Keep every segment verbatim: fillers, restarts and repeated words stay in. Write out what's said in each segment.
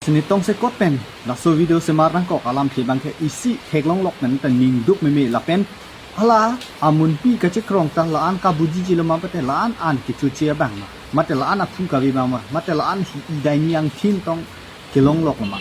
Sini tongsekot pen laso video semar nangkok alamthe abangke isi theklonglok pen ta ningduk meme lapen hala amunpi kachekrong ta la-an kabujijelo ma pute la-an an kechoche abang ma, mate la-an aphu kave abang ma, mate la-an hi-i daini angthin tong kelonglok ma.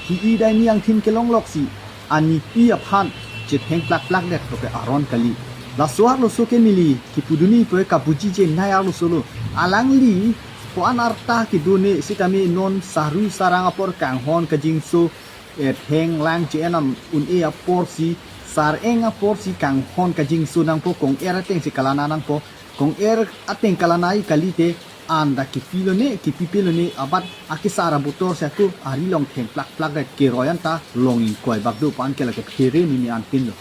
Hi-i daini angthin kelonglok si anipi aphan chetheng plak plak det toke aron kali. Laso arloso ke neli kipuduni pue kabujije nai arloso lo. Alangli ko-an arta kedone sitame non sarui sarang apor kanghon kajingso, eh, thenglang che-en am un-e apor si, sar-eng apor si kanghon kajingso nangpo, kong-er ateng si kalana nangpo, kong-er ateng kalanai kalite anta kipilone, kipipilone abat akesar abotor si ako ari long theng plak plak det keroi anta long ingkoi bak do pu-an ke lake phere meme anpinlo.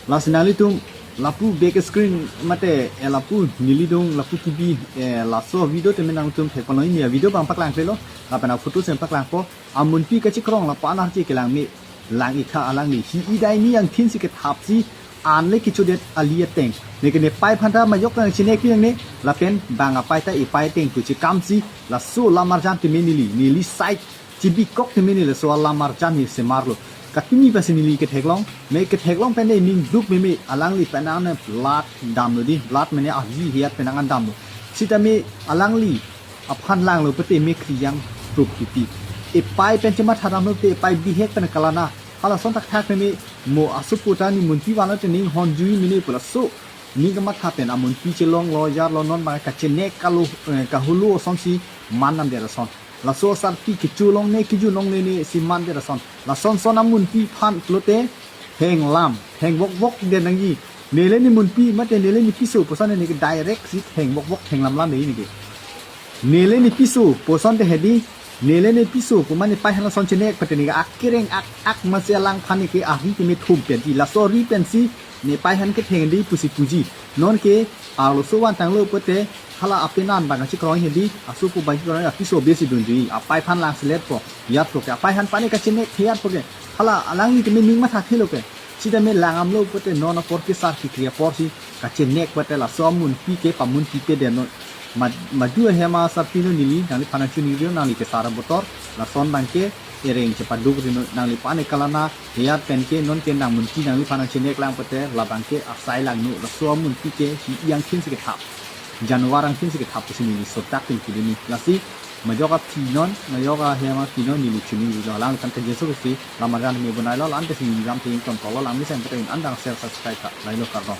Lasi nanglitum lapu back screen mate, eh, lapu neli adung lapu kibi, eh, laso video tame nangtum thek pano ini a-video abang paklangpelo, lapen a-photo sem paklangpo, amunpi kachekrong la panar che kelang me lang ikha alangli hi-i daini angthin si kethap si an le kechodet ali ateng. Neke nepei aphan ta majok nang chinek piang ne lapen bang apei ta epei ateng pu chekam si laso lamarjan tame neli, neli side chibikok tame neli laso alamarjan ni semarlo. Katumi pasi neli ketheklong, me ketheklong pen ne ningduk meme alangli penang ne blood damlo di, blood mene avi hiat penang an damlo. Sitame alangli aphan langlo pute me kriyang trup pipi. Epei pen chematha damlo pute epei bihek pen kalana. Halason thakthak meme mo asopo ta ne munpi vanlo te ning honjui mene pu laso ning kamatha pen amunpi chelonglo jarlo non abang kachenek kalo, eh, kahulu asonsi man namdet ason. Laso asarpi kecho longne keju longne ne si mandet ason. Lasonson amunpi aphan pulote thenglam, theng vokvok det nangji. Nele ne munpi mate nele ne piso puson ne ke direct si theng vokvok thenglam lam de neke. Nele ne piso puson te hedi, nele ne piso pu mane pei han lason chenek pute neke akereng ak ak masi alangphan neke ari tame thum penji. Laso ari pensi nepei han ketheng di pusi puji. Nonke arloso vantanglo pute hala apenan abang kachekroi hedi, asopo abang kachekroi apiso besi dunji, apei aphan lang selet po, yat po ke, apei aphan pane kachenek the yat po ke, hala alangli tame ning matha thelo ke, sitame lang amlo pute non apor kesar kekri apor si kachenek pute laso amunpi ke pamunpi pe det non, ma-, madu ahem asarpi non neli, nangliphan nangchini rio, nangli kesar abotor, lason abangke, ereng chepaduk ri non, nangli pane kalana, heyat penke, nonke nang munpi nangliphan nangchenek lang pute, labangke asai langno, laso amunpi ke, hi-i angthin si kethap. Januar angthin si kethap pusi neli sotak tin kidini. Lasi, majok aphi non, majok ahem aphi non, neli chini rilo, alangliphan kajeso pusi, lamarjan me bonailo, la-an te si neli ram te ington tolo, langli sang pute, andang share subscribe ta, lailo kardom.